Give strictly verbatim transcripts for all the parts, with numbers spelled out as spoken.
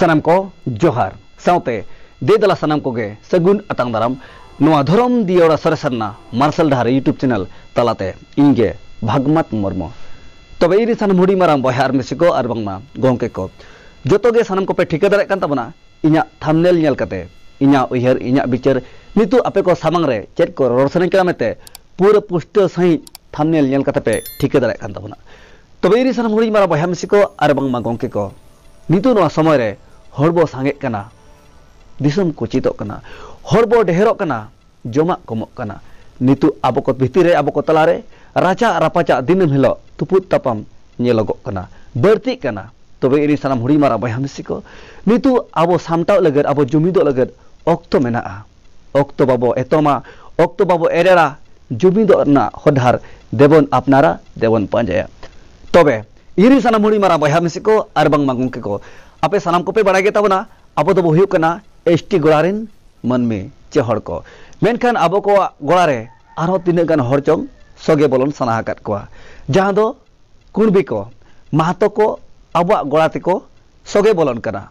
ᱥᱟᱱᱟᱢ ᱠᱚ ᱡᱚᱦᱟᱨ, ᱥᱟᱶᱛᱮ ᱫᱮ ᱫᱮᱞᱟ ᱥᱟᱱᱟᱢ ᱠᱚᱜᱮ ᱥᱟᱹᱜᱩᱱ ᱟᱛᱟᱝ ᱫᱟᱨᱟᱢ ᱱᱚᱣᱟ ᱫᱷᱚᱨᱚᱢ ᱫᱤᱭᱟᱹᱲᱟ ᱥᱚᱨᱮᱥ ᱨᱮᱱᱟᱜ ᱢᱟᱨᱥᱟᱞ ᱰᱟᱦᱟᱨ YouTube ᱪᱮᱱᱮᱞ ᱛᱟᱞᱟᱛᱮ᱾ ᱤᱧ ᱜᱮ ᱵᱷᱟᱜᱽᱢᱟᱛ ᱢᱩᱨᱢᱩ᱾ ᱛᱚᱵᱮ ᱤᱧ ᱨᱮᱱ ᱥᱟᱱᱟᱢ ᱦᱩᱰᱤᱧ ᱢᱟᱨᱟᱝ ᱵᱚᱭᱦᱟ ᱟᱨ ᱢᱤᱥᱤ ᱠᱚ ᱟᱨ ᱵᱟᱝᱢᱟ ᱜᱚᱢᱠᱮ ᱠᱚ, ᱡᱚᱛᱚ ᱜᱮ ᱥᱟᱱᱟᱢ ᱠᱚᱯᱮ ᱴᱷᱤᱠᱟᱹ ᱫᱟᱲᱮᱭᱟᱜ ᱠᱟᱱ ᱛᱟᱵᱚᱱᱟ, ᱤᱧᱟᱹᱜ ᱛᱷᱟᱢᱱᱮᱞ ᱧᱮᱞ ᱠᱟᱛᱮ, ᱤᱧᱟᱹᱜ ᱩᱭᱦᱟᱹᱨ, ᱤᱧᱟᱹᱜ ᱵᱤᱪᱟᱹᱨ ᱱᱤᱛᱚᱜ ᱟᱯᱮ ᱠᱚ ᱥᱟᱢᱟᱝ ᱨᱮ ᱪᱮᱫ ᱠᱚ ᱨᱚᱲ ᱥᱟᱱᱟᱧ ᱠᱟᱱᱟ ᱢᱮᱱᱛᱮ ᱯᱩᱨᱟᱹ ᱯᱩᱥᱴᱟᱹᱣ ᱥᱟᱺᱦᱤᱡ ᱛᱷᱟᱢᱱᱮᱞ ᱧᱮᱞ ᱠᱟᱛᱮ ᱯᱮ ᱴᱷᱤᱠᱟᱹ ᱫᱟᱲᱮᱭᱟᱜ ᱠᱟᱱ ᱛᱟᱵᱚᱱᱟ᱾ ᱛᱚᱵᱮ ᱤᱧ ᱨᱮᱱ ᱥᱟᱱᱟᱢ ᱦᱩᱰᱤᱧ ᱢᱟᱨᱟᱝ ᱵᱚᱭᱦᱟ ᱢᱤᱥᱤ ᱠᱚ ᱟᱨ ᱵᱟᱝᱢᱟ ᱜᱚᱢᱠᱮ ᱠᱚ, ᱱᱤᱛᱚᱜ ᱱᱚᱣᱟ ᱥᱚᱢᱚᱭ ᱨᱮ ᱦᱚᱲ ᱵᱚ ᱥᱟᱸᱜᱮᱜ ᱠᱟᱱᱟ, ᱫᱤᱥᱚᱢ ᱠᱩᱪᱤᱛᱚᱜ ᱠᱟᱱᱟ, ᱦᱚᱲ ᱵᱚ ᱰᱷᱮᱨᱚᱜ ᱠᱟᱱᱟ, ᱡᱚᱢᱟᱜ ᱠᱚᱢᱚᱜ ᱠᱟᱱᱟ᱾ ᱱᱤᱛᱚᱜ ᱟᱵᱚ ᱠᱚ ᱵᱷᱤᱛᱤᱨ ᱨᱮ, ᱟᱵᱚ ᱠᱚ ᱛᱟᱞᱟᱨᱮ ᱨᱟᱪᱟᱜ ᱨᱟᱯᱟᱪᱟᱜ ᱫᱤᱱᱟᱹᱢ ᱦᱤᱞᱳᱜ ᱛᱩᱯᱩᱫ ᱛᱟᱯᱟᱢ ᱧᱮᱞᱚᱜᱚᱜ ᱠᱟᱱᱟ, ᱵᱟᱹᱲᱛᱤᱜ ᱠᱟᱱᱟ᱾ ᱛᱚᱵᱮ ᱤᱧ ᱨᱮᱱ ᱥᱟᱱᱟᱢ ᱦᱩᱰᱤᱧ ᱢᱟᱨᱟᱝ ᱵᱚᱭᱦᱟ ᱢᱤᱥᱤ ᱠᱚ, ᱱᱤᱛᱚᱜ ᱟᱵᱚ ᱥᱟᱢᱴᱟᱣ ᱞᱟᱹᱜᱤᱫ, ᱟᱵᱚ ᱡᱩᱢᱤᱫᱚᱜ ᱞᱟᱹᱜᱤᱫ ᱚᱠᱛᱚ ᱢᱮᱱᱟᱜᱼᱟ᱾ ᱚᱠᱛᱚ ᱵᱟᱵᱚ ᱮᱛᱚᱢᱟ, ᱚᱠᱛᱚ ᱵᱟᱵᱚ ᱮᱨᱮᱲᱟ, ᱡᱩᱢᱤᱫᱚᱜ ᱨᱮᱱᱟᱜ ᱦᱚᱨ ᱰᱟᱦᱟᱨ ᱫᱮᱵᱚᱱ ᱟᱯᱱᱟᱨᱟ, ᱫᱮᱵᱚᱱ ᱯᱟᱸᱡᱟᱭᱟ᱾ ᱛᱚᱵᱮ ᱤᱧ ᱨᱮᱱ ᱥᱟᱱᱟᱢ ᱦᱩᱰᱤᱧ ᱢᱟᱨᱟᱝ ᱵᱚᱭᱦᱟ ᱢᱤᱥᱤ ᱠᱚ ᱟᱨ ᱵᱟᱝᱢᱟ ᱜᱚᱢᱠᱮ ᱠᱚ, ᱟᱯᱮ ᱥᱟᱱᱟᱢ ᱠᱚᱯᱮ ᱵᱟᱲᱟᱭ ᱜᱮ ᱛᱟᱵᱚᱱᱟ, ᱟᱵᱚ ᱫᱚᱵᱚ ᱦᱩᱭᱩᱜ ᱠᱟᱱᱟ ᱮᱥ ᱴᱤ ᱜᱚᱲᱟ ᱨᱮᱱ ᱢᱟᱹᱱᱢᱤ ᱪᱮ ᱦᱚᱲ ᱠᱚ᱾ ᱢᱮᱱᱠᱷᱟᱱ ᱟᱵᱚ ᱠᱚᱣᱟᱜ ᱜᱚᱲᱟ ᱨᱮ ᱟᱨᱦᱚᱸ ᱛᱤᱱᱟᱹᱜ ᱜᱟᱱ ᱦᱚᱲ ᱪᱚᱝ ᱥᱚᱜᱮ ᱵᱚᱞᱚᱱ ᱥᱟᱱᱟ ᱟᱠᱟᱫ ᱠᱚᱣᱟ, ᱡᱟᱦᱟᱸ ᱫᱚ ᱠᱩᱬᱵᱤ ᱠᱚ, ᱢᱟᱦᱟᱛᱚ ᱠᱚ ᱟᱵᱚᱣᱟᱜ ᱜᱚᱲᱟ ᱛᱮᱠᱚ ᱥᱚᱜᱮ ᱵᱚᱞᱚᱱ ᱠᱟᱱᱟ᱾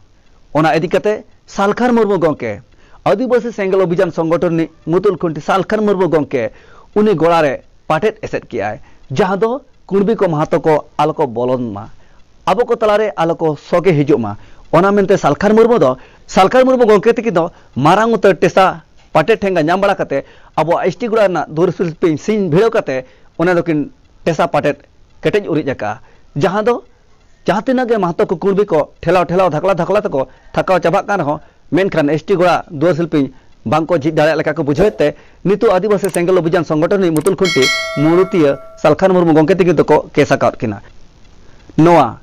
ᱚᱱᱟ ᱤᱫᱤ ᱠᱟᱛᱮ ᱥᱟᱞᱠᱷᱟᱱ ᱢᱩᱨᱢᱩ ᱜᱚᱢᱠᱮ ᱟᱹᱫᱤᱵᱟᱹᱥᱤ ᱥᱮᱸᱜᱮᱞ ᱚᱵᱷᱤᱡᱟᱱ ᱥᱚᱝᱜᱚᱴᱷᱚᱱ ᱨᱤᱱᱤᱡ ᱢᱩᱛᱩᱞ ᱠᱷᱩᱱᱴᱤ ᱥᱟᱞᱠᱷᱟᱱ ᱢᱩᱨᱢᱩ ᱜᱚᱢᱠᱮ ᱩᱱᱤ ᱜᱚᱲᱟ ᱨᱮ ᱯᱟᱴᱮᱫ ᱮᱥᱮᱫ ᱠᱮᱜᱼᱟᱭ, ᱡᱟᱦᱟᱸ ᱫᱚ ᱠᱩᱬᱵᱤ ᱠᱚ ᱢᱟᱦᱟᱛᱚ ᱠᱚ ᱟᱞᱚ ᱠᱚ ᱵᱚᱞᱚᱱ ᱢᱟ, ᱟᱵᱚ ᱠᱚ ᱛᱟᱞᱟᱨᱮ ᱟᱞᱚ ᱠᱚ ᱥᱚᱜᱮ ᱦᱤᱡᱩᱜ ᱢᱟ᱾ ᱚᱱᱟ ᱢᱮᱱᱛᱮ ᱥᱟᱞᱠᱷᱟᱱ ᱢᱩᱨᱢᱩ ᱫᱚ, ᱥᱟᱞᱠᱷᱟᱱ ᱢᱩᱨᱢᱩ ᱜᱚᱢᱠᱮ ᱛᱤᱠᱤᱱ ᱫᱚ ᱢᱟᱨᱟᱝ ᱩᱛᱟᱹᱨ ᱴᱮᱥᱟ ᱯᱟᱴᱮᱫ ᱴᱷᱮᱸᱜᱟ ᱧᱟᱢ ᱵᱟᱲᱟ ᱠᱟᱛᱮ ᱟᱵᱚᱣᱟᱜ ᱮᱥ ᱴᱤ ᱜᱚᱲᱟ ᱨᱮᱱᱟᱜ ᱫᱩᱣᱟᱹᱨ ᱥᱤᱞᱯᱤᱧ ᱥᱤᱧ ᱵᱷᱤᱲᱟᱹᱣ ᱠᱟᱛᱮ ᱚᱱᱟ ᱫᱚᱠᱤᱱ ᱴᱮᱥᱟ ᱯᱟᱴᱮᱫ ᱠᱮᱴᱮᱡ ᱩᱨᱤᱡ ᱟᱠᱟᱫᱼᱟ, ᱡᱟᱦᱟᱸ ᱫᱚ ᱡᱟᱦᱟᱸ ᱛᱤᱱᱟᱹᱜ ᱜᱮ ᱢᱟᱦᱟᱛᱚ ᱠᱚ ᱠᱩᱬᱵᱤ ᱠᱚ ᱴᱷᱮᱞᱟᱣ ᱴᱷᱮᱞᱟᱣ ᱫᱷᱟᱠᱞᱟ ᱫᱷᱟᱠᱞᱟ ᱛᱮᱠᱚ ᱛᱷᱟᱠᱟᱣ ᱪᱟᱵᱟᱜ ᱠᱟᱱ ᱨᱮᱦᱚᱸ, ᱢᱮᱱᱠᱷᱟᱱ ᱮᱥ ᱴᱤ ᱜᱚᱲᱟ ᱫᱩᱣᱟᱹᱨ ᱥᱤᱞᱯᱤᱧ ᱵᱟᱝᱠᱚ ᱡᱷᱤᱡ ᱫᱟᱲᱮᱭᱟᱜ ᱞᱮᱠᱟ ᱠᱚ ᱵᱩᱡᱷᱟᱹᱣᱮᱫ ᱛᱮ ᱱᱤᱛᱚᱜ ᱟᱹᱫᱤᱵᱟᱹᱥᱤ ᱥᱮᱸᱜᱮᱞ ᱚᱵᱷᱤᱡᱟᱱ ᱥᱚᱝᱜᱚᱴᱷᱚᱱ ᱨᱤᱱᱤᱡ ᱢᱩᱛᱩᱞ ᱠᱷᱩᱱᱴᱤ ᱢᱩᱬᱩᱛᱤᱭᱟᱹ ᱥᱟᱞᱠᱷᱟᱱ ᱢᱩᱨᱢᱩ ᱜᱚᱢᱠᱮ ᱛᱤᱠᱤᱱ ᱫᱚᱠᱚ ᱠᱮᱥ ᱟᱠᱟᱫ ᱠᱤᱱᱟ᱾ ᱱᱚᱣᱟ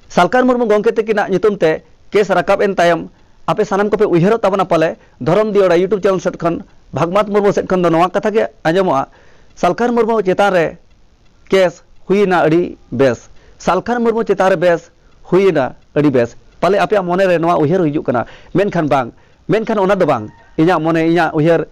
ᱥᱟᱞᱠᱷᱟᱱ ᱢᱩᱨᱢᱩ ᱜᱚᱢᱠᱮ ᱛᱤᱠᱤᱱᱟᱜ ᱧᱩᱛᱩᱢ ᱛᱮ ᱠᱮᱥ ᱨᱟᱠᱟᱵ ᱮᱱ ᱛᱟᱭᱚᱢ, ᱟᱯᱮ ᱥᱟᱱᱟᱢ ᱠᱚᱯᱮ ᱩᱭᱦᱟᱹᱨᱚᱜ ᱛᱟᱵᱚᱱᱟ ᱯᱟᱞᱮ, ᱫᱷᱚᱨᱚᱢ ᱫᱤᱭᱚᱲᱟ YouTube ᱪᱮᱱᱮᱞ ᱥᱮᱫ ᱠᱷᱚᱱ ᱵᱷᱟᱜᱽᱢᱟᱛ ᱢᱩᱨᱢᱩ ᱥᱮᱫ ᱠᱷᱚᱱ ᱫᱚ ᱱᱚᱣᱟ ᱠᱟᱛᱷᱟ ᱜᱮ ᱟᱸᱡᱚᱢᱚᱜᱼᱟ, ᱥᱟᱞᱠᱷᱟᱱ ᱢᱩᱨᱢᱩ ᱪᱮᱛᱟᱱ ᱨᱮ ᱠᱮᱥ ᱦᱩᱭᱮᱱᱟ ᱟᱹᱰᱤ ᱵᱮᱥ, ᱥᱟᱞᱠᱷᱟᱱ ᱢᱩᱨᱢᱩ ᱪᱮᱛᱟᱱ ᱨᱮ ᱵᱮᱥ ᱦᱩᱭᱮᱱᱟ ᱟᱹᱰᱤ ᱵᱮᱥ᱾ ᱯᱟᱞᱮ ᱟᱯᱮᱭᱟᱜ ᱢᱚᱱᱮ ᱨᱮ ᱱᱚᱣᱟ ᱩᱭᱦᱟᱹᱨ ᱦᱤᱡᱩᱜ ᱠᱟᱱᱟ, ᱢᱮᱱᱠᱷᱟᱱ ᱵᱟᱝ, ᱢᱮᱱᱠᱷᱟᱱ ᱚᱱᱟ ᱫᱚ ᱵᱟᱝ᱾ ᱤᱧᱟᱹᱜ ᱢᱚᱱᱮ, ᱤᱧᱟᱹᱜ ᱩᱭᱦᱟᱹᱨ,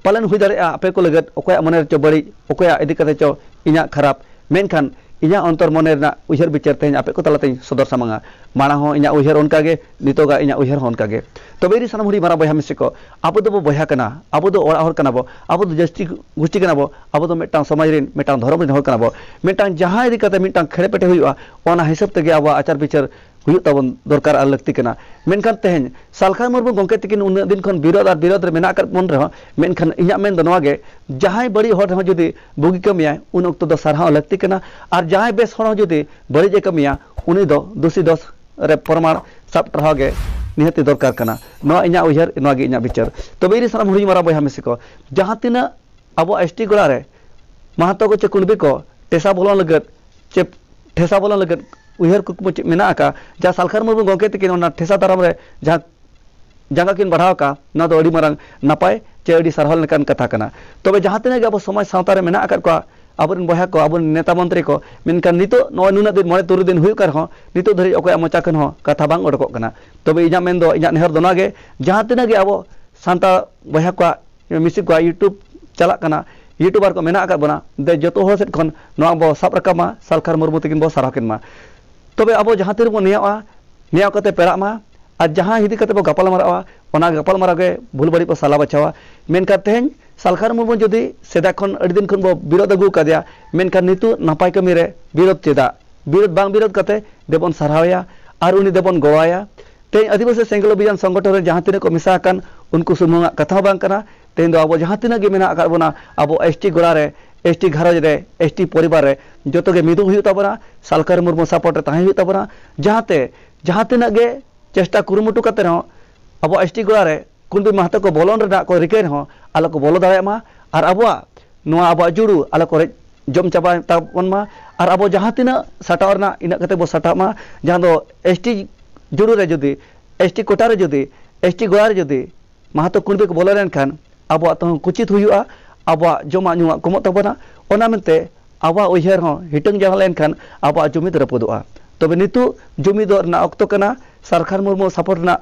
ᱯᱟᱞᱮᱱ ᱦᱩᱭ ᱫᱟᱲᱮᱭᱟᱜᱼᱟ ᱟᱯᱮ ᱠᱚ ᱞᱟᱹᱜᱤᱫ ᱚᱠᱚᱭᱟᱜ ᱢᱚᱱᱮ ᱨᱮᱪᱚ ᱵᱟᱹᱲᱤᱡ, ᱚᱠᱚᱭᱟᱜ ᱤᱫᱤ ᱠᱟᱛᱮ ᱪᱚ ᱤᱧᱟᱹᱜ ᱠᱷᱟᱨᱟᱯ, ᱢᱮᱱᱠᱷᱟᱱ ᱤᱧᱟᱹᱜ ᱚᱱᱛᱚᱨ ᱢᱚᱱᱮ ᱨᱮᱱᱟᱜ ᱩᱭᱦᱟᱹᱨ ᱵᱤᱪᱟᱹᱨ ᱛᱮᱦᱮᱧ ᱟᱯᱮ ᱠᱚ ᱛᱟᱞᱟᱛᱮᱧ ᱥᱚᱫᱚᱨ ᱥᱟᱢᱟᱝᱟ᱾ ᱢᱟᱲᱟᱝ ᱦᱚᱸ ᱤᱧᱟᱹᱜ ᱩᱭᱦᱟᱹᱨ ᱚᱱᱠᱟᱜᱮ, ᱱᱤᱛᱚᱜᱟᱜ ᱤᱧᱟᱹᱜ ᱩᱭᱦᱟᱹᱨ ᱦᱚᱸ ᱚᱱᱠᱟᱜᱮ᱾ ᱛᱚᱵᱮ ᱤᱧ ᱥᱟᱱᱟᱢ ᱦᱩᱰᱤᱧ ᱢᱟᱨᱟᱝ ᱵᱚᱭᱦᱟ ᱢᱤᱥᱤ ᱠᱚ, ᱟᱵᱚ ᱫᱚᱵᱚ ᱵᱚᱭᱦᱟ ᱠᱟᱱᱟ, ᱟᱵᱚ ᱫᱚ ᱚᱲᱟᱜ ᱦᱚᱲ ᱠᱟᱱᱟ ᱵᱚ, ᱟᱵᱚ ᱫᱚ ᱡᱟᱹᱥᱛᱤ ᱜᱩᱥᱴᱤ ᱠᱟᱱᱟ ᱵᱚ, ᱟᱵᱚ ᱫᱚ ᱢᱤᱫᱴᱟᱝ ᱥᱚᱢᱟᱡᱽ ᱨᱮᱱ, ᱢᱤᱫᱴᱟᱝ ᱫᱷᱚᱨᱚᱢ ᱨᱮᱱ ᱦᱚᱲ ᱠᱟᱱᱟ ᱵᱚ᱾ ᱢᱤᱫᱴᱟᱝ ᱡᱟᱦᱟᱸ ᱤᱫᱤ ᱠᱟᱛᱮ ᱢᱤᱫᱴᱟᱝ ᱠᱷᱮᱲᱮ ᱯᱮᱴᱮ ᱦᱩᱭᱩᱜᱼᱟ, ᱚᱱᱟ ᱦᱤᱥᱟᱹᱵ ᱛᱮᱜᱮ ᱟᱵᱚᱣᱟᱜ ᱟᱪᱟᱨ ᱵᱤᱪᱟᱹᱨ ᱦᱩᱭᱩᱜ ᱛᱟᱵᱚᱱ ᱫᱚᱨᱠᱟᱨ ᱟᱨ ᱞᱟᱹᱠᱛᱤ ᱠᱟᱱᱟ᱾ ᱢᱮᱱᱠᱷᱟᱱ ᱛᱮᱦᱮᱧ ᱥᱟᱞᱠᱷᱟᱱ ᱢᱩᱨᱢᱩ ᱜᱚᱢᱠᱮ ᱛᱤᱠᱤᱱ ᱩᱱᱟᱹᱜ ᱫᱤᱱ ᱠᱷᱚᱱ ᱵᱤᱨᱳᱫᱷ ᱟᱨ ᱵᱤᱨᱳᱫᱷ ᱨᱮ ᱢᱮᱱᱟᱜ ᱟᱠᱟᱫ ᱵᱚᱱ ᱨᱮᱦᱚᱸ, ᱢᱮᱱᱠᱷᱟᱱ ᱤᱧᱟᱹᱜ ᱢᱮᱱ ᱫᱚ ᱱᱚᱣᱟ ᱜᱮ, ᱡᱟᱦᱟᱸᱭ ᱵᱟᱹᱲᱤᱡ ᱦᱚᱲ ᱨᱮᱦᱚᱸ ᱡᱩᱫᱤ ᱵᱩᱜᱤ ᱠᱟᱹᱢᱤᱭᱟᱭ, ᱩᱱ ᱚᱠᱛᱚ ᱫᱚ ᱥᱟᱨᱦᱟᱣ ᱞᱟᱹᱠᱛᱤ ᱠᱟᱱᱟ᱾ ᱟᱨ ᱡᱟᱦᱟᱸᱭ ᱵᱮᱥ ᱦᱚᱲ ᱦᱚᱸ ᱡᱩᱫᱤ ᱵᱟᱹᱲᱤᱡ ᱮ ᱠᱟᱹᱢᱤᱭᱟ, ᱩᱱᱤ ᱫᱚ ᱫᱩᱥᱤ ᱫᱚᱥ ᱨᱮ ᱯᱨᱚᱢᱟᱬ ᱥᱟᱵ ᱴᱟᱨᱦᱟᱣ ᱜᱮ ᱱᱤᱦᱟᱹᱛᱤ ᱫᱚᱨᱠᱟᱨ ᱠᱟᱱᱟ᱾ ᱱᱚᱣᱟ ᱤᱧᱟᱹᱜ ᱩᱭᱦᱟᱹᱨ, ᱱᱚᱣᱟ ᱜᱮ ᱤᱧᱟᱹᱜ ᱵᱤᱪᱟᱹᱨ᱾ ᱛᱚᱵᱮ ᱤᱧ ᱥᱟᱱᱟᱢ ᱦᱩᱰᱤᱧ ᱢᱟᱨᱟᱝ ᱵᱚᱭᱦᱟ ᱢᱤᱥᱤ ᱠᱚ, ᱡᱟᱦᱟᱸ ᱛᱤᱱᱟᱹᱜ ᱟᱵᱚ ᱮᱥ ᱴᱤ ᱜᱚᱲᱟ ᱨᱮ ᱢᱟᱦᱟᱛᱚ ᱠᱚ ᱪᱮ ᱠᱩᱬᱵᱤ ᱠᱚ ᱴᱷᱮᱥᱟ ᱵᱚᱞᱚᱱ ᱞᱟᱹᱜᱤᱫ ᱪᱮ ᱴᱷᱮᱥᱟ ᱵᱚᱞᱚᱱ ᱞᱟᱹᱜᱤᱫ ᱩᱭᱦᱟᱹᱨ ᱠᱩᱠᱢᱩ ᱪᱮᱫ ᱢᱮᱱᱟᱜ ᱟᱠᱟᱫ, ᱡᱟᱦᱟᱸ ᱥᱟᱞᱠᱷᱟᱱ ᱢᱩᱨᱢᱩ ᱜᱚᱢᱠᱮ ᱛᱤᱠᱤᱱ ᱚᱱᱟ ᱴᱷᱮᱥᱟ ᱫᱟᱨᱟᱢ ᱨᱮ ᱡᱟᱦᱟᱸ ᱡᱟᱸᱜᱟ ᱠᱤᱱ ᱵᱟᱲᱦᱟᱣ ᱟᱠᱟᱫ, ᱱᱚᱣᱟ ᱫᱚ ᱟᱹᱰᱤ ᱢᱟᱨᱟᱝ ᱱᱟᱯᱟᱭ ᱪᱮ ᱟᱹᱰᱤ ᱥᱟᱨᱦᱟᱣ ᱞᱮᱠᱟᱱ ᱠᱟᱛᱷᱟ ᱠᱟᱱᱟ᱾ ᱛᱚᱵᱮ ᱡᱟᱦᱟᱸ ᱛᱤᱱᱟᱹᱜ ᱜᱮ ᱟᱵᱚ ᱥᱚᱢᱟᱡᱽ ᱥᱟᱶᱛᱟ ᱨᱮ ᱢᱮᱱᱟᱜ ᱟᱠᱟᱫ ᱠᱚᱣᱟ, ᱟᱵᱚᱨᱮᱱ ᱵᱚᱭᱦᱟ ᱠᱚ, ᱟᱵᱚᱨᱮᱱ ᱱᱮᱛᱟ ᱢᱚᱱᱛᱨᱤ ᱠᱚ, ᱢᱮᱱᱠᱷᱟᱱ ᱱᱤᱛᱚᱜ ᱱᱚᱜᱼᱚᱭ ᱱᱩᱱᱟᱹᱜ ᱫᱤᱱ, ᱢᱚᱬᱮ ᱛᱩᱨᱩᱭ ᱫᱤᱱ ᱦᱩᱭᱩᱜ ᱠᱟᱱ ᱨᱮᱦᱚᱸ, ᱱᱤᱛᱚᱜ ᱫᱷᱟᱹᱨᱤᱡ ᱚᱠᱚᱭᱟᱜ ᱢᱚᱪᱟ ᱠᱷᱚᱱ ᱦᱚᱸ ᱠᱟᱛᱷᱟ ᱵᱟᱝ ᱚᱰᱚᱠᱚᱜ ᱠᱟᱱᱟ᱾ ᱛᱚᱵᱮ ᱤᱧᱟᱹᱜ ᱢᱮᱱ ᱫᱚ, ᱤᱧᱟᱹᱜ ᱱᱮᱦᱚᱨ ᱫᱚ ᱱᱚᱣᱟ ᱜᱮ, ᱡᱟᱦᱟᱸ ᱛᱤᱱᱟᱹᱜ ᱜᱮ ᱟᱵᱚ ᱥᱟᱱᱛᱟᱲ ᱵᱚᱭᱦᱟ ᱠᱚᱣᱟᱜ ᱢᱤᱥᱤ ᱠᱚᱣᱟᱜ YouTube ᱪᱟᱞᱟᱜ ᱠᱟᱱᱟ, ᱭᱩᱴᱩᱵᱟᱨ ᱠᱚ ᱢᱮᱱᱟᱜ ᱟᱠᱟᱫ ᱵᱚᱱᱟ, ᱫᱮ ᱡᱚᱛᱚ ᱦᱚᱲ ᱥᱮᱫ ᱠᱷᱚᱱ ᱱᱚᱣᱟ ᱵᱚ ᱥᱟᱵ ᱨᱟᱠᱟᱵ ᱢᱟ, ᱥᱟᱞᱠᱷᱟᱱ ᱢᱩᱨᱢᱩ ᱛᱟᱹᱠᱤᱱ ᱵᱚ ᱥᱟᱨᱦᱟᱣ ᱠᱤᱱ ᱢᱟ᱾ ᱛᱚᱵᱮ ᱟᱵᱚ ᱡᱟᱦᱟᱸ ᱛᱤ ᱨᱮᱵᱚᱱ ᱱᱮᱭᱟᱣᱜᱼᱟ, ᱱᱮᱭᱟᱣ ᱠᱟᱛᱮ ᱯᱮᱲᱟᱜ ᱢᱟ, ᱟᱨ ᱡᱟᱦᱟᱸ ᱤᱫᱤ ᱠᱟᱛᱮ ᱵᱚ ᱜᱟᱯᱟᱞ ᱢᱟᱨᱟᱜᱼᱟ, ᱚᱱᱟ ᱜᱟᱯᱟᱞ ᱢᱟᱨᱟᱣ ᱜᱮ ᱵᱷᱩᱞ ᱵᱟᱹᱲᱤᱡ ᱵᱚ ᱥᱟᱞᱟ ᱵᱟᱪᱷᱟᱣᱟ᱾ ᱢᱮᱱᱠᱷᱟᱱ ᱛᱮᱦᱮᱧ ᱥᱟᱞᱠᱷᱟᱱ ᱢᱩᱨᱢᱩ ᱡᱩᱫᱤ ᱥᱮᱫᱟᱭ ᱠᱷᱚᱱ ᱟᱹᱰᱤ ᱫᱤᱱ ᱠᱷᱚᱱ ᱵᱚ ᱵᱤᱨᱳᱫ ᱟᱹᱜᱩ ᱟᱠᱟᱫᱮᱭᱟ, ᱢᱮᱱᱠᱷᱟᱱ ᱱᱤᱛᱚᱜ ᱱᱟᱯᱟᱭ ᱠᱟᱹᱢᱤ ᱨᱮ ᱵᱤᱨᱳᱫ ᱪᱮᱫᱟᱜ? ᱵᱤᱨᱳᱫ ᱵᱟᱝ ᱵᱤᱨᱳᱫ ᱠᱟᱛᱮ ᱫᱮᱵᱚᱱ ᱥᱟᱨᱦᱟᱣᱮᱭᱟ ᱟᱨ ᱩᱱᱤ ᱫᱮᱵᱚᱱ ᱜᱚᱲᱚᱣᱟᱭᱟ᱾ ᱛᱮᱦᱮᱧ ᱟᱹᱫᱤᱵᱟᱹᱥᱤ ᱥᱮᱸᱜᱮᱞ ᱚᱵᱷᱤᱡᱟᱱ ᱥᱚᱝᱜᱚᱴᱷᱚᱱ ᱨᱮ ᱡᱟᱦᱟᱸ ᱛᱤᱱᱟᱹᱜ ᱠᱚ ᱢᱮᱥᱟ ᱟᱠᱟᱱ, ᱩᱱᱠᱩ ᱥᱩᱢᱩᱝᱟᱜ ᱠᱟᱛᱷᱟ ᱦᱚᱸ ᱵᱟᱝ ᱠᱟᱱᱟ᱾ ᱛᱮᱦᱮᱧ ᱫᱚ ᱟᱵᱚ ᱡᱟᱦᱟᱸ ᱛᱤᱱᱟᱹᱜ ᱜᱮ ᱢᱮᱱᱟᱜ ᱟᱠᱟᱫ ᱵᱚᱱᱟ, ᱟᱵᱚ ᱮᱥ ᱴᱤ ᱜᱚᱲᱟ ᱨᱮ, ᱮᱥ ᱴᱤ ᱜᱷᱟᱨᱚᱸᱡᱽ ᱨᱮ, ᱮᱥ ᱴᱤ ᱯᱚᱨᱤᱵᱟᱨ ᱨᱮ, ᱡᱚᱛᱚ ᱜᱮ ᱢᱤᱫᱚᱜ ᱦᱩᱭᱩᱜ ᱛᱟᱵᱚᱱᱟ, ᱥᱟᱞᱠᱷᱟᱱ ᱢᱩᱨᱢᱩ ᱥᱟᱯᱳᱨᱴ ᱨᱮ ᱛᱟᱦᱮᱸ ᱦᱩᱭᱩᱜ ᱛᱟᱵᱚᱱᱟ, ᱡᱟᱦᱟᱸᱛᱮ ᱡᱟᱦᱟᱸ ᱛᱤᱱᱟᱹᱜ ᱜᱮ ᱪᱮᱥᱴᱟ ᱠᱩᱨᱩᱢᱩᱴᱩ ᱠᱟᱛᱮ ᱨᱮᱦᱚᱸ ᱟᱵᱚ ᱮᱥ ᱴᱤ ᱜᱚᱲᱟ ᱨᱮ ᱠᱩᱬᱵᱤ ᱢᱟᱦᱟᱛᱚ ᱠᱚ ᱵᱚᱞᱚᱱ ᱨᱮᱱᱟᱜ ᱠᱚ ᱨᱤᱠᱟᱹᱭ ᱨᱮᱦᱚᱸ ᱟᱞᱚ ᱠᱚ ᱵᱚᱞᱚ ᱫᱟᱲᱮᱭᱟᱜ ᱢᱟ, ᱟᱨ ᱟᱵᱚᱣᱟᱜ ᱱᱚᱣᱟ ᱟᱵᱚᱣᱟᱜ ᱡᱩᱲᱩ ᱟᱞᱚ ᱠᱚ ᱨᱮᱡ ᱡᱚᱢ ᱪᱟᱵᱟᱭ ᱛᱟᱵᱚᱱ ᱢᱟ, ᱟᱨ ᱟᱵᱚ ᱡᱟᱦᱟᱸ ᱛᱤᱱᱟᱹᱜ ᱥᱟᱴᱟᱣ ᱨᱮᱱᱟᱜ ᱤᱱᱟᱹᱜ ᱠᱟᱛᱮ ᱵᱚ ᱥᱟᱴᱟᱜ ᱢᱟ, ᱡᱟᱦᱟᱸ ᱫᱚ ᱮᱥ ᱴᱤ ᱡᱩᱲᱩ ᱨᱮ ᱡᱩᱫᱤ, ᱮᱥ ᱴᱤ ᱠᱳᱴᱟ ᱨᱮ ᱡᱩᱫᱤ, ᱮᱥ ᱴᱤ ᱜᱚᱲᱟ ᱨᱮ ᱡᱩᱫᱤ ᱢᱟᱦᱟᱛᱚ ᱠᱩᱬᱵᱤ ᱠᱚ ᱵᱚᱞᱚ ᱞᱮᱱᱠᱷᱟᱱ ᱟᱵᱚᱣᱟᱜ ᱛᱮᱦᱚᱸ ᱠᱩᱪᱤᱛ ᱦᱩᱭᱩᱜᱼᱟ, ᱟᱵᱚᱣᱟᱜ ᱡᱚᱢᱟᱜ ᱧᱩᱣᱟᱜ ᱠᱚᱢᱚᱜ ᱛᱟᱵᱚᱱᱟ᱾ ᱚᱱᱟ ᱢᱮᱱᱛᱮ ᱟᱵᱚᱣᱟᱜ ᱩᱭᱦᱟᱹᱨ ᱦᱚᱸ ᱦᱤᱴᱟᱹᱝ ᱡᱟᱱᱟᱝ ᱞᱮᱱᱠᱷᱟᱱ ᱟᱵᱚᱣᱟᱜ ᱡᱩᱢᱤᱫ ᱨᱟᱹᱯᱩᱫᱚᱜᱼᱟ᱾ ᱛᱚᱵᱮ ᱱᱤᱛᱚᱜ ᱡᱩᱢᱤᱫᱚᱜ ᱨᱮᱱᱟᱜ ᱚᱠᱛᱚ ᱠᱟᱱᱟ, ᱥᱟᱞᱠᱷᱟᱱ ᱢᱩᱨᱢᱩ ᱥᱟᱯᱳᱨᱴ ᱨᱮᱱᱟᱜ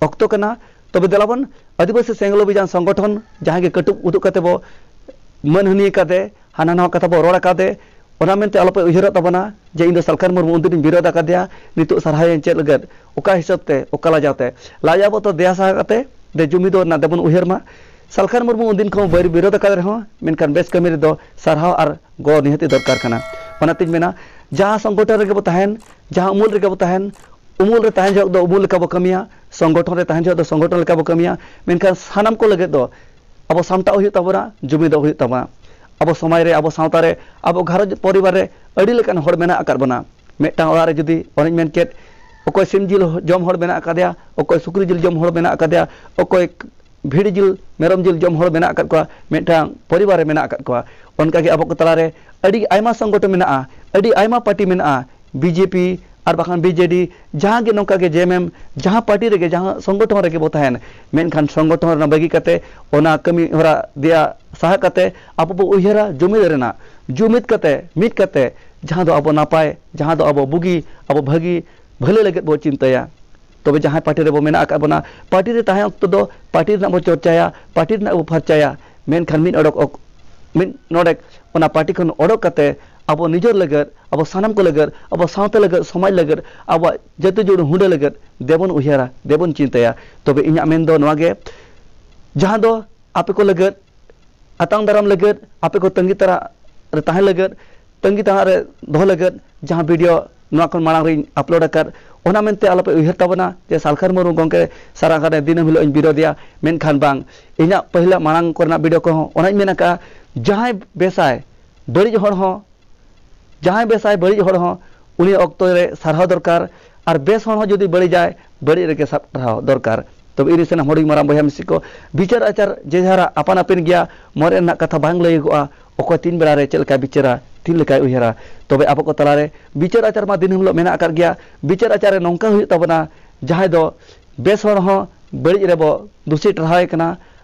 ᱚᱠᱛᱚ ᱠᱟᱱᱟ᱾ ᱛᱚᱵᱮ ᱫᱮᱞᱟᱵᱚᱱ ᱟᱹᱫᱤᱵᱟᱹᱥᱤ ᱥᱮᱸᱜᱮᱞ ᱚᱵᱷᱤᱡᱟᱱ ᱥᱚᱝᱜᱚᱴᱷᱚᱱ ᱡᱟᱦᱟᱸᱭ ᱜᱮ ᱠᱟᱹᱴᱩᱵ ᱩᱫᱩᱜ ᱠᱟᱛᱮ ᱵᱚ ᱢᱟᱹᱱ ᱦᱟᱹᱱᱤ ᱠᱟᱫᱮ, ᱦᱟᱱᱟ ᱱᱟᱣᱟ ᱠᱟᱛᱷᱟ ᱵᱚ ᱨᱚᱲ ᱟᱠᱟᱫᱮ, ᱚᱱᱟ ᱢᱮᱱᱛᱮ ᱟᱞᱚᱯᱮ ᱩᱭᱦᱟᱹᱨᱚᱜ ᱛᱟᱵᱚᱱᱟ ᱡᱮ ᱤᱧ ᱫᱚ ᱥᱟᱞᱠᱷᱟᱱ ᱢᱩᱨᱢᱩ ᱩᱱᱫᱤᱱᱤᱧ ᱵᱤᱨᱳᱫ ᱟᱠᱟᱫᱮᱭᱟ, ᱱᱤᱛᱚᱜ ᱥᱟᱨᱦᱟᱣᱮᱭᱟᱹᱧ ᱪᱮᱫ ᱞᱟᱹᱜᱤᱫ, ᱚᱠᱟ ᱦᱤᱥᱟᱹᱵ ᱛᱮ, ᱚᱠᱟ ᱞᱟᱡᱟᱣ ᱛᱮ᱾ ᱞᱟᱡᱟᱣ ᱵᱚᱛᱚᱨ ᱫᱮᱭᱟ ᱥᱟᱦᱟ ᱠᱟᱛᱮ ᱫᱮ ᱡᱩᱢᱤᱫᱚᱜ ᱨᱮᱱᱟᱜ ᱫᱮᱵᱚᱱ ᱩᱭᱦᱟᱹᱨ ᱢᱟ᱾ ᱥᱟᱞᱠᱷᱟᱱ ᱢᱩᱨᱢᱩ ᱩᱱᱫᱤᱱ ᱠᱷᱚᱱ ᱵᱟᱹᱭ ᱵᱤᱨᱳᱫ ᱟᱠᱟᱫ ᱨᱮᱦᱚᱸ, ᱢᱮᱱᱠᱷᱟᱱ ᱵᱮᱥ ᱠᱟᱹᱢᱤ ᱨᱮᱫᱚ ᱥᱟᱨᱦᱟᱣ ᱟᱨ ᱜᱚᱲᱚ ᱱᱤᱦᱟᱹᱛᱤ ᱫᱚᱨᱠᱟᱨ ᱠᱟᱱᱟ᱾ ᱚᱱᱟᱛᱤᱧ ᱢᱮᱱᱟ, ᱡᱟᱦᱟᱸ ᱥᱚᱝᱜᱚᱴᱷᱚᱱ ᱨᱮᱜᱮ ᱵᱚ ᱛᱟᱦᱮᱱ, ᱡᱟᱦᱟᱸ ᱩᱢᱩᱞ ᱨᱮᱜᱮ ᱵᱚ ᱛᱟᱦᱮᱱ, ᱩᱢᱩᱞ ᱨᱮ ᱛᱟᱦᱮᱱ ᱡᱚᱦᱚᱜ ᱫᱚ ᱩᱢᱩᱞ ᱞᱮᱠᱟ ᱵᱚ ᱠᱟᱹᱢᱤᱭᱟ, ᱥᱚᱝᱜᱚᱴᱷᱚᱱ ᱨᱮ ᱛᱟᱦᱮᱱ ᱡᱚᱦᱚᱜ ᱫᱚ ᱥᱚᱝᱜᱚᱴᱷᱚᱱ ᱞᱮᱠᱟ ᱵᱚ ᱠᱟᱹᱢᱤᱭᱟ᱾ ᱢᱮᱱᱠᱷᱟᱱ ᱥᱟᱱᱟᱢ ᱠᱚ ᱞᱟᱹᱜᱤᱫ ᱫᱚ ᱟᱵᱚ ᱥᱟᱢᱴᱟᱣ ᱦᱩᱭᱩᱜ ᱛᱟᱵᱚᱱᱟ, ᱡᱩᱢᱤᱫᱚᱜ ᱦᱩᱭᱩᱜ ᱛᱟᱵᱚᱱᱟ᱾ ᱟᱵᱚ ᱥᱚᱢᱟᱡᱽ ᱨᱮ, ᱟᱵᱚ ᱥᱟᱶᱛᱟ ᱨᱮ, ᱟᱵᱚ ᱜᱷᱟᱨᱚᱸᱡᱽ ᱯᱚᱨᱤᱵᱟᱨ ᱨᱮ ᱟᱹᱰᱤ ᱞᱮᱠᱟᱱ ᱦᱚᱲ ᱢᱮᱱᱟᱜ ᱟᱠᱟᱫ ᱵᱚᱱᱟ᱾ ᱢᱤᱫᱴᱟᱝ ᱚᱲᱟᱜ ᱨᱮ ᱡᱩᱫᱤ, ᱚᱱᱮᱧ ᱢᱮᱱ ᱠᱮᱫ, ᱚᱠᱚᱭ ᱥᱤᱢ ᱡᱤᱞ ᱡᱚᱢ ᱦᱚᱲ ᱢᱮᱱᱟᱜ ᱟᱠᱟᱫᱮᱭᱟ, ᱚᱠᱚᱭ ᱥᱩᱠᱨᱤ ᱡᱤᱞ ᱡᱚᱢ ᱦᱚᱲ ᱢᱮᱱᱟᱜ ᱟᱠᱟᱫᱮᱭᱟ, ᱚᱠᱚᱭ ᱵᱷᱤᱰᱤ ᱡᱤᱞ, ᱢᱮᱨᱚᱢ ᱡᱤᱞ ᱡᱚᱢ ᱦᱚᱲ ᱢᱮᱱᱟᱜ ᱟᱠᱟᱫ ᱠᱚᱣᱟ, ᱢᱤᱫᱴᱟᱝ ᱯᱚᱨᱤᱵᱟᱨ ᱨᱮ ᱢᱮᱱᱟᱜ ᱟᱠᱟᱫ ᱠᱚᱣᱟ᱾ ᱚᱱᱠᱟᱜᱮ ᱟᱵᱚ ᱠᱚ ᱛᱟᱞᱟᱨᱮ ᱟᱹᱰᱤ ᱟᱭᱢᱟ ᱥᱚᱝᱜᱚᱴᱷᱚᱱ ᱢᱮᱱᱟᱜᱼᱟ, ᱟᱹᱰᱤ ᱟᱭᱢᱟ ᱯᱟᱨᱴᱤ ᱢᱮᱱᱟᱜᱼᱟ, ᱵᱤᱡᱮᱯᱤ ᱟᱨ ᱵᱟᱠᱷᱟᱱ ᱵᱤᱡᱮᱰᱤ, ᱡᱟᱦᱟᱸ ᱜᱮ ᱱᱚᱝᱠᱟ ᱜᱮ ᱡᱮᱢᱮᱢ, ᱡᱟᱦᱟᱸ ᱯᱟᱨᱴᱤ ᱨᱮᱜᱮ, ᱡᱟᱦᱟᱸ ᱥᱚᱝᱜᱚᱴᱷᱚᱱ ᱨᱮᱜᱮ ᱵᱚ ᱛᱟᱦᱮᱱ, ᱢᱮᱱᱠᱷᱟᱱ ᱥᱚᱝᱜᱚᱴᱷᱚᱱ ᱨᱮᱱᱟᱜ ᱵᱟᱹᱜᱤ ᱠᱟᱛᱮ, ᱚᱱᱟ ᱠᱟᱹᱢᱤ ᱦᱚᱨᱟ ᱫᱮᱭᱟ ᱥᱟᱦᱟ ᱠᱟᱛᱮ ᱟᱵᱚ ᱵᱚ ᱩᱭᱦᱟᱹᱨᱟ ᱡᱩᱢᱤᱫ ᱨᱮᱱᱟᱜ, ᱡᱩᱢᱤᱫ ᱠᱟᱛᱮ, ᱢᱤᱫ ᱠᱟᱛᱮ, ᱡᱟᱦᱟᱸ ᱫᱚ ᱟᱵᱚ ᱱᱟᱯᱟᱭ, ᱡᱟᱦᱟᱸ ᱫᱚ ᱟᱵᱚ ᱵᱩᱜᱤ, ᱟᱵᱚ ᱵᱷᱟᱹᱜᱤ, ᱵᱷᱟᱹᱞᱟᱹᱭ ᱞᱟᱹᱜᱤᱫ ᱵᱚ ᱪᱤᱱᱛᱟᱹᱭᱟ᱾ ᱛᱚᱵᱮ ᱡᱟᱦᱟᱸᱭ ᱯᱟᱨᱴᱤ ᱨᱮᱵᱚ ᱢᱮᱱᱟᱜ ᱟᱠᱟᱫ ᱵᱚᱱᱟ, ᱯᱟᱨᱴᱤ ᱨᱮ ᱛᱟᱦᱮᱸ ᱚᱠᱛᱚ ᱫᱚ ᱯᱟᱨᱴᱤ ᱨᱮᱱᱟᱜ ᱵᱚ ᱪᱚᱨᱪᱟᱭᱟ, ᱯᱟᱨᱴᱤ ᱨᱮᱱᱟᱜ ᱵᱚ ᱯᱷᱟᱨᱪᱟᱭᱟ, ᱢᱮᱱᱠᱷᱟᱱ ᱢᱤᱫ ᱚᱰᱚᱠ ᱚᱠ-, ᱢᱤᱫ ᱱᱚᱰᱮᱠ ᱚᱱᱟ ᱯᱟᱨᱴᱤ ᱠᱷᱚᱱ ᱚᱰᱚᱠ ᱠᱟᱛᱮ ᱟᱵᱚ ᱱᱤᱡᱮᱨ ᱞᱟᱹᱜᱤᱫ, ᱟᱵᱚ ᱥᱟᱱᱟᱢ ᱠᱚ ᱞᱟᱹᱜᱤᱫ, ᱟᱵᱚ ᱥᱟᱶᱛᱟ ᱞᱟᱹᱜᱤᱫ, ᱥᱚᱢᱟᱡᱽ ᱞᱟᱹᱜᱤᱫ, ᱟᱵᱚᱣᱟᱜ ᱡᱟᱹᱛᱤ ᱡᱩᱲᱩ ᱦᱩᱸᱰᱟᱹ ᱞᱟᱹᱜᱤᱫ ᱫᱮᱵᱚᱱ ᱩᱭᱦᱟᱹᱨᱟ, ᱫᱮᱵᱚᱱ ᱪᱤᱱᱛᱟᱹᱭᱟ᱾ ᱛᱚᱵᱮ ᱤᱧᱟᱹᱜ ᱢᱮᱱ ᱫᱚ ᱱᱚᱣᱟ ᱜᱮ, ᱡᱟᱦᱟᱸ ᱫᱚ ᱟᱯᱮ ᱠᱚ ᱞᱟᱹᱜᱤᱫ, ᱟᱛᱟᱝ ᱫᱟᱨᱟᱢ ᱞᱟᱹᱜᱤᱫ, ᱟᱯᱮ ᱠᱚ ᱛᱟᱺᱜᱤ ᱛᱟᱨᱟ ᱨᱮ ᱛᱟᱦᱮᱸ ᱞᱟᱹᱜᱤᱫ, ᱛᱟᱺᱜᱤ ᱛᱟᱲᱟᱜ ᱨᱮ ᱫᱚᱦᱚ ᱞᱟᱹᱜᱤᱫ ᱡᱟᱦᱟᱸ ᱵᱷᱤᱰᱤᱭᱳ ᱱᱚᱣᱟ ᱠᱷᱚᱱ ᱢᱟᱲᱟᱝ ᱨᱤᱧ ᱟᱯᱞᱳᱰ ᱟᱠᱟᱫ, ᱚᱱᱟ ᱢᱮᱱᱛᱮ ᱟᱞᱚᱯᱮ ᱩᱭᱦᱟᱹᱨ ᱛᱟᱵᱚᱱᱟ ᱡᱮ ᱥᱟᱞᱠᱷᱟᱱ ᱢᱩᱨᱢᱩ ᱜᱚᱢᱠᱮ ᱥᱟᱨᱟ ᱜᱷᱟᱴᱮ ᱫᱤᱱᱟᱹᱢ ᱦᱤᱞᱳᱜ ᱤᱧ ᱵᱤᱨᱳᱫᱮᱭᱟ᱾ ᱢᱮᱱᱠᱷᱟᱱ ᱵᱟᱝ, ᱤᱧᱟᱹᱜ ᱯᱟᱹᱦᱤᱞᱟᱜ ᱢᱟᱲᱟᱝ ᱠᱚᱨᱮᱱᱟᱜ ᱵᱷᱤᱰᱤᱭᱳ ᱠᱚᱦᱚᱸ ᱚᱱᱟᱧ ᱢᱮᱱ ᱟᱠᱟᱫᱼᱟ, ᱡᱟᱦᱟᱸᱭ ᱵᱮᱥᱟᱭ, ᱵᱟᱹᱲᱤᱡ ᱦᱚᱲ ᱦᱚᱸ, ᱡᱟᱦᱟᱸᱭ ᱵᱮᱥᱟᱭ, ᱵᱟᱹᱲᱤᱡ ᱦᱚᱲ ᱦᱚᱸ ᱩᱱᱤ ᱚᱠᱛᱚ ᱨᱮ ᱥᱟᱨᱦᱟᱣ ᱫᱚᱨᱠᱟᱨ, ᱟᱨ ᱵᱮᱥ ᱦᱚᱲ ᱦᱚᱸ ᱡᱩᱫᱤ ᱵᱟᱹᱲᱤᱡᱟᱭ, ᱵᱟᱹᱲᱤᱡ ᱨᱮᱜᱮ ᱥᱟᱵ ᱴᱟᱨᱦᱟᱣ ᱫᱚᱨᱠᱟᱨ᱾ ᱛᱚᱵᱮ ᱤᱧ ᱥᱟᱱᱟᱢ ᱦᱩᱰᱤᱧ ᱢᱟᱨᱟᱝ ᱵᱚᱭᱦᱟ ᱢᱤᱥᱤ ᱠᱚ, ᱵᱤᱪᱟᱹᱨ ᱟᱪᱟᱨ ᱡᱮ ᱡᱟᱦᱟᱨᱟᱜ ᱟᱯᱟᱱ ᱟᱹᱯᱤᱱ ᱜᱮᱭᱟ, ᱢᱚᱱᱮ ᱨᱮᱱᱟᱜ ᱠᱟᱛᱷᱟ ᱵᱟᱝ ᱞᱟᱹᱭᱚᱜᱚᱜᱼᱟ, ᱚᱠᱚᱭ ᱛᱤᱱ ᱵᱮᱲᱟ ᱨᱮ ᱪᱮᱫ ᱞᱮᱠᱟᱭ ᱵᱤᱪᱟᱹᱨᱟ, ᱛᱤᱱ ᱞᱮᱠᱟᱭ ᱩᱭᱦᱟᱹᱨᱟ᱾ ᱛᱚᱵᱮ ᱟᱵᱚ ᱠᱚ ᱛᱟᱞᱟᱨᱮ ᱵᱤᱪᱟᱹᱨ ᱟᱪᱟᱨ ᱢᱟ ᱫᱤᱱ ᱦᱤᱞᱳᱜ ᱢᱮᱱᱟᱜ ᱟᱠᱟᱫ ᱜᱮᱭᱟ᱾ ᱵᱤᱪᱟᱹᱨ ᱟᱪᱟᱨ ᱨᱮ ᱱᱚᱝᱠᱟ ᱦᱩᱭᱩᱜ ᱛᱟᱵᱚᱱᱟ, ᱡᱟᱦᱟᱸᱭ ᱫᱚ ᱵᱮᱥ ᱦᱚᱲ ᱦᱚᱸ ᱵᱟᱹᱲᱤᱡ ᱨᱮᱵᱚ ᱫᱩᱥᱤ ᱴᱟᱨᱦᱟᱣᱮ ᱠᱟᱱᱟ,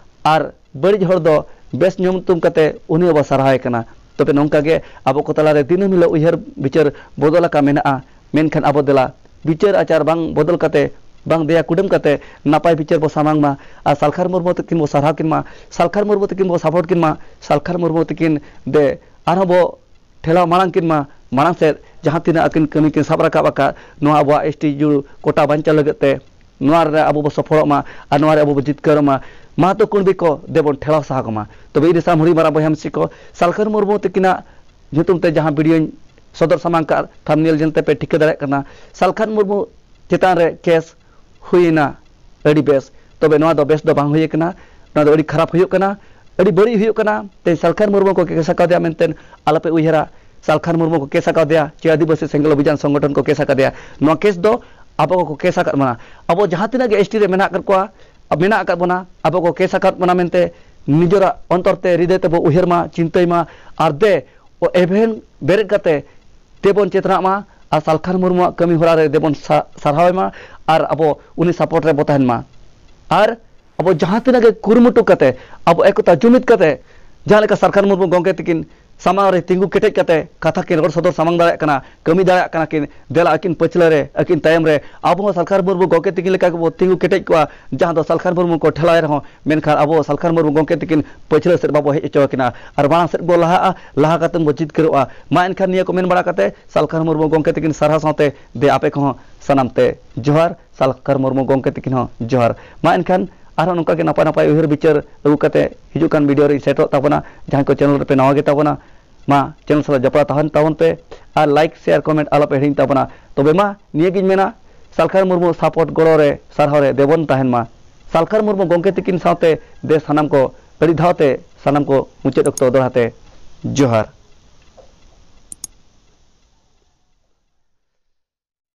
ᱟᱨ ᱵᱟᱹᱲᱤᱡ ᱦᱚᱲ ᱫᱚ ᱵᱮᱥ ᱧᱩᱛᱩᱢ ᱠᱟᱛᱮ ᱩᱱᱤ ᱦᱚᱸᱵᱚ ᱥᱟᱨᱦᱟᱣᱮ ᱠᱟᱱᱟ᱾ ᱛᱚᱵᱮ ᱱᱚᱝᱠᱟ ᱜᱮ ᱟᱵᱚ ᱠᱚ ᱛᱟᱞᱟᱨᱮ ᱫᱤᱱᱟᱹᱢ ᱦᱤᱞᱳᱜ ᱩᱭᱦᱟᱹᱨ ᱵᱤᱪᱟᱹᱨ ᱵᱚᱫᱚᱞ ᱟᱠᱟ ᱢᱮᱱᱟᱜᱼᱟ, ᱢᱮᱱᱠᱷᱟᱱ ᱟᱵᱚ ᱫᱮᱞᱟ ᱵᱤᱪᱟᱹᱨ ᱟᱪᱟᱨ ᱵᱟᱝ ᱵᱚᱫᱚᱞ ᱠᱟᱛᱮ, ᱵᱟᱝ ᱫᱮᱭᱟ ᱠᱩᱰᱟᱹᱢ ᱠᱟᱛᱮ ᱱᱟᱯᱟᱭ ᱵᱤᱪᱟᱹᱨ ᱵᱚ ᱥᱟᱢᱟᱝ ᱢᱟ, ᱟᱨ ᱥᱟᱞᱠᱷᱟᱱ ᱢᱩᱨᱢᱩ ᱛᱟᱹᱠᱤᱱ ᱵᱚ ᱥᱟᱨᱦᱟᱣ ᱠᱤᱱ ᱢᱟ, ᱥᱟᱞᱠᱷᱟᱱ ᱢᱩᱨᱢᱩ ᱛᱟᱹᱠᱤᱱ ᱵᱚ ᱥᱟᱯᱳᱨᱴ ᱠᱤᱱ ᱢᱟ, ᱥᱟᱞᱠᱷᱟᱱ ᱢᱩᱨᱢᱩ ᱛᱟᱹᱠᱤᱱ ᱫᱮ ᱟᱨᱦᱚᱸ ᱵᱚ ᱴᱷᱮᱞᱟᱣ ᱢᱟᱲᱟᱝ ᱠᱤᱱ ᱢᱟ, ᱢᱟᱲᱟᱝ ᱥᱮᱫ ᱡᱟᱦᱟᱸ ᱛᱤᱱᱟᱹᱜ ᱟᱹᱠᱤᱱ ᱠᱟᱹᱢᱤ ᱠᱤᱱ ᱥᱟᱵ ᱨᱟᱠᱟᱵ ᱟᱠᱟᱫ, ᱱᱚᱣᱟ ᱟᱵᱚᱣᱟᱜ ᱮᱥ ᱴᱤ ᱡᱩᱲᱩ ᱠᱳᱴᱟ ᱵᱟᱧᱪᱟᱣ ᱞᱟᱹᱜᱤᱫ ᱛᱮ, ᱱᱚᱣᱟ ᱨᱮ ᱟᱵᱚ ᱵᱚ ᱥᱚᱯᱷᱚᱞᱚᱜ ᱢᱟ ᱟᱨ ᱱᱚᱣᱟ ᱨᱮ ᱟᱵᱚ ᱵᱚ ᱡᱤᱛᱠᱟᱹᱨᱚᱜ ᱢᱟ᱾ ᱢᱟᱦᱟᱛᱚ ᱠᱩᱬᱵᱤ ᱠᱚ ᱫᱮᱵᱚᱱ ᱴᱷᱮᱞᱟᱣ ᱥᱟᱦᱟ ᱠᱚᱢᱟ᱾ ᱛᱚᱵᱮ ᱤᱧ ᱨᱮᱱ ᱥᱟᱱᱟᱢ ᱦᱩᱰᱤᱧ ᱢᱟᱨᱟᱝ ᱵᱚᱭᱦᱟ ᱢᱤᱥᱤ ᱠᱚ, ᱥᱟᱞᱠᱷᱟᱱ ᱢᱩᱨᱢᱩ ᱛᱟᱹᱠᱤᱱᱟᱜ ᱧᱩᱛᱩᱢ ᱛᱮ ᱡᱟᱦᱟᱸ ᱵᱷᱤᱰᱤᱭᱳᱧ ᱥᱚᱫᱚᱨ ᱥᱟᱢᱟᱝ ᱠᱟᱜ, ᱛᱷᱟᱢᱵᱽᱱᱮᱞ ᱧᱮᱞ ᱛᱮᱯᱮ ᱴᱷᱤᱠᱟᱹ ᱫᱟᱲᱮᱭᱟᱜ ᱠᱟᱱᱟ, ᱥᱟᱞᱠᱷᱟᱱ ᱢᱩᱨᱢᱩ ᱪᱮᱛᱟᱱ ᱨᱮ ᱠᱮᱥ ᱦᱩᱭᱮᱱᱟ, ᱟᱹᱰᱤ ᱵᱮᱥ᱾ ᱛᱚᱵᱮ ᱱᱚᱣᱟ ᱫᱚ ᱵᱮᱥ ᱫᱚ ᱵᱟᱝ ᱦᱩᱭ ᱟᱠᱟᱱᱟ, ᱱᱚᱣᱟ ᱫᱚ ᱟᱹᱰᱤ ᱠᱷᱟᱨᱟᱯ ᱦᱩᱭᱩᱜ ᱠᱟᱱᱟ, ᱟᱹᱰᱤ ᱵᱟᱹᱲᱤᱡ ᱦᱩᱭᱩᱜ ᱠᱟᱱᱟ᱾ ᱛᱮᱦᱮᱧ ᱥᱟᱞᱠᱷᱟᱱ ᱢᱩᱨᱢᱩ ᱠᱚ ᱠᱮᱥ ᱟᱠᱟᱫᱮᱭᱟ ᱢᱮᱱᱛᱮ ᱟᱞᱚᱯᱮ ᱩᱭᱦᱟᱹᱨᱟ, ᱥᱟᱞᱠᱷᱟᱱ ᱢᱩᱨᱢᱩ ᱠᱚ ᱠᱮᱥ ᱟᱠᱟᱫᱮᱭᱟ ᱪᱮ ᱟᱹᱫᱤᱵᱟᱹᱥᱤ ᱥᱮᱸᱜᱮᱞ ᱚᱵᱷᱤᱡᱟᱱ ᱥᱚᱝᱜᱚᱴᱷᱚᱱ ᱠᱚ ᱠᱮᱥ ᱟᱠᱟᱫᱮᱭᱟ᱾ ᱱᱚᱣᱟ ᱠᱮᱥ ᱫᱚ ᱟᱵᱚ ᱠᱚᱠᱚ ᱠᱮᱥ ᱟᱠᱟᱫ ᱵᱚᱱᱟ, ᱟᱵᱚ ᱡᱟᱦᱟᱸ ᱛᱤᱱᱟᱹᱜ ᱜᱮ ᱮᱥ ᱴᱤ ᱨᱮ ᱢᱮᱱᱟᱜ ᱟᱠᱟᱫ ᱠᱚᱣᱟ, ᱢᱮᱱᱟᱜ ᱟᱠᱟᱫ ᱵᱚᱱᱟ, ᱟᱵᱚ ᱠᱚ ᱠᱮᱥ ᱟᱠᱟᱫ ᱵᱚᱱᱟ ᱢᱮᱱᱛᱮ ᱱᱤᱡᱮᱨᱟᱜ ᱚᱱᱛᱚᱨ ᱛᱮ, ᱦᱨᱤᱫᱟᱹᱭ ᱛᱮᱵᱚ ᱩᱭᱦᱟᱹᱨ ᱢᱟ, ᱪᱤᱱᱛᱟᱹᱭ ᱢᱟ, ᱟᱨ ᱫᱮ ᱮᱵᱷᱮᱱ ᱵᱮᱨᱮᱫ ᱠᱟᱛᱮ ᱛᱮᱵᱚᱱ ᱪᱮᱛᱱᱟᱜ ᱢᱟ ᱟᱨ ᱥᱟᱞᱠᱷᱟᱱ ᱢᱩᱨᱢᱩᱣᱟᱜ ᱠᱟᱹᱢᱤ ᱦᱚᱨᱟ ᱨᱮ ᱫᱮᱵᱚᱱ ᱥᱟ-, ᱥᱟᱨᱦᱟᱣ ᱢᱟ ᱟᱨ ᱟᱵᱚ ᱩᱱᱤ ᱥᱟᱯᱳᱨᱴ ᱨᱮ ᱵᱚ ᱛᱟᱦᱮᱱ ᱢᱟ᱾ ᱟᱨ ᱟᱵᱚ ᱡᱟᱦᱟᱸ ᱛᱤᱱᱟᱹᱜ ᱜᱮ ᱠᱩᱨᱩᱢᱩᱴᱩ ᱠᱟᱛᱮ, ᱟᱵᱚ ᱮᱠᱚᱛᱟ ᱡᱩᱢᱤᱫ ᱠᱟᱛᱮ, ᱡᱟᱦᱟᱸ ᱞᱮᱠᱟ ᱥᱟᱞᱠᱷᱟᱱ ᱢᱩᱨᱢᱩ ᱜᱚᱢᱠᱮ ᱛᱤᱠᱤᱱ ᱥᱟᱢᱟᱝ ᱨᱮ ᱛᱤᱸᱜᱩ ᱠᱮᱴᱮᱡ ᱠᱟᱛᱮ ᱠᱟᱛᱷᱟ ᱠᱤᱱ ᱨᱚᱲ ᱥᱚᱫᱚᱨ ᱥᱟᱢᱟᱝ ᱫᱟᱲᱮᱭᱟᱜ ᱠᱟᱱᱟ, ᱠᱟᱹᱢᱤ ᱫᱟᱲᱮᱭᱟᱜ ᱠᱟᱱᱟ ᱠᱤᱱ, ᱫᱮᱞᱟ ᱟᱹᱠᱤᱱ ᱯᱟᱹᱪᱷᱞᱟᱹ ᱨᱮ, ᱟᱹᱠᱤᱱ ᱛᱟᱭᱚᱢ ᱨᱮ ᱟᱵᱚ ᱦᱚᱸ ᱥᱟᱞᱠᱷᱟᱱ ᱢᱩᱨᱢᱩ ᱜᱚᱢᱠᱮ ᱛᱤᱠᱤᱱ ᱞᱮᱠᱟ ᱜᱮᱵᱚ ᱛᱤᱸᱜᱩ ᱠᱮᱴᱮᱡ ᱠᱚᱜᱼᱟ᱾ ᱡᱟᱦᱟᱸ ᱫᱚ ᱥᱟᱞᱠᱷᱟᱱ ᱢᱩᱨᱢᱩ ᱠᱚ ᱴᱷᱮᱞᱟᱣᱮ ᱨᱮᱦᱚᱸ, ᱢᱮᱱᱠᱷᱟᱱ ᱟᱵᱚ ᱥᱟᱞᱠᱷᱟᱱ ᱢᱩᱨᱢᱩ ᱜᱚᱢᱠᱮ ᱛᱤᱠᱤᱱ ᱯᱟᱹᱪᱷᱞᱟᱹ ᱥᱮᱫ ᱵᱟᱵᱚ ᱦᱮᱡ ᱦᱚᱪᱚ ᱟᱹᱠᱤᱱᱟ ᱟᱨ ᱢᱟᱲᱟᱝ ᱥᱮᱫ ᱵᱚ ᱞᱟᱦᱟᱜᱼᱟ, ᱞᱟᱦᱟ ᱠᱟᱛᱮ ᱵᱚ ᱡᱤᱛᱠᱟᱹᱨᱚᱜᱼᱟ᱾ ᱢᱟ ᱮᱱᱠᱷᱟᱱ ᱱᱤᱭᱟᱹ ᱠᱚ ᱢᱮᱱ ᱵᱟᱲᱟ ᱠᱟᱛᱮ ᱥᱟᱞᱠᱷᱟᱱ ᱢᱩᱨᱢᱩ ᱜᱚᱢᱠᱮ ᱛᱤᱠᱤᱱ ᱥᱟᱨᱦᱟᱣ ᱥᱟᱶᱛᱮ ᱫᱮ ᱟᱯᱮ ᱠᱚᱦᱚᱸ ᱥᱟᱱᱟᱢ ᱛᱮ ᱡᱚᱦᱟᱨ, ᱥᱟᱞᱠᱷᱟᱱ ᱢᱩᱨᱢᱩ ᱜᱚᱢᱠᱮ ᱛᱤᱠᱤᱱ ᱦᱚᱸ ᱡᱚᱦᱟᱨ᱾ ᱢᱟ ᱮᱱᱠᱷᱟᱱ ᱟᱨᱦᱚᱸ ᱱᱚᱝᱠᱟ ᱜᱮ ᱱᱟᱯᱟᱭ ᱱᱟᱯᱟᱭ ᱩᱭᱦᱟᱹᱨ ᱵᱤᱪᱟᱹᱨ ᱟᱹᱜᱩ ᱠᱟᱛᱮ ᱦᱤᱡᱩᱜ ᱠᱟᱱ ᱵᱷᱤᱰᱤᱭᱳ ᱨᱮᱧ ᱥᱮᱴᱮᱨᱚᱜ ᱛᱟᱵᱚᱱᱟ᱾ ᱡᱟᱦᱟᱸᱭ ᱠᱚ ᱪᱮᱱᱮᱞ ᱨᱮᱯᱮ ᱱᱟᱣᱟ ᱜᱮ ᱛᱟᱵᱚᱱᱟ, ᱢᱟ ᱪᱮᱱᱮᱞ ᱥᱟᱞᱟᱜ ᱡᱚᱯᱲᱟᱣ ᱛᱟᱦᱮᱱ ᱛᱟᱵᱚᱱ ᱯᱮ ᱟᱨ ᱞᱟᱭᱤᱠ, ᱥᱮᱭᱟᱨ, ᱠᱚᱢᱮᱱᱴ ᱟᱞᱚᱯᱮ ᱦᱤᱲᱤᱧ ᱛᱟᱵᱚᱱᱟ᱾ ᱛᱚᱵᱮ ᱢᱟ ᱱᱤᱭᱟᱹᱜᱤᱧ ᱢᱮᱱᱟ, ᱥᱟᱞᱠᱷᱟᱱ ᱢᱩᱨᱢᱩ ᱥᱟᱯᱳᱨᱴ ᱜᱚᱲᱚ ᱨᱮ ᱥᱟᱨᱦᱟᱣ ᱨᱮ ᱫᱮᱵᱚᱱ ᱛᱟᱦᱮᱱ ᱢᱟ᱾ ᱥᱟᱞᱠᱷᱟᱱ ᱢᱩᱨᱢᱩ ᱜᱚᱢᱠᱮ ᱛᱤᱠᱤᱱ ᱥᱟᱶᱛᱮ ᱫᱮ ᱥᱟᱱᱟᱢ ᱠᱚ ᱟᱹᱰᱤ ᱫᱷᱟᱣ ᱛᱮ ᱥᱟᱱᱟᱢ ᱠᱚ ᱢᱩᱪᱟᱹᱫ ᱚᱠᱛᱚ ᱫᱚᱦᱲᱟ ᱛᱮ ᱡᱚᱦᱟᱨ᱾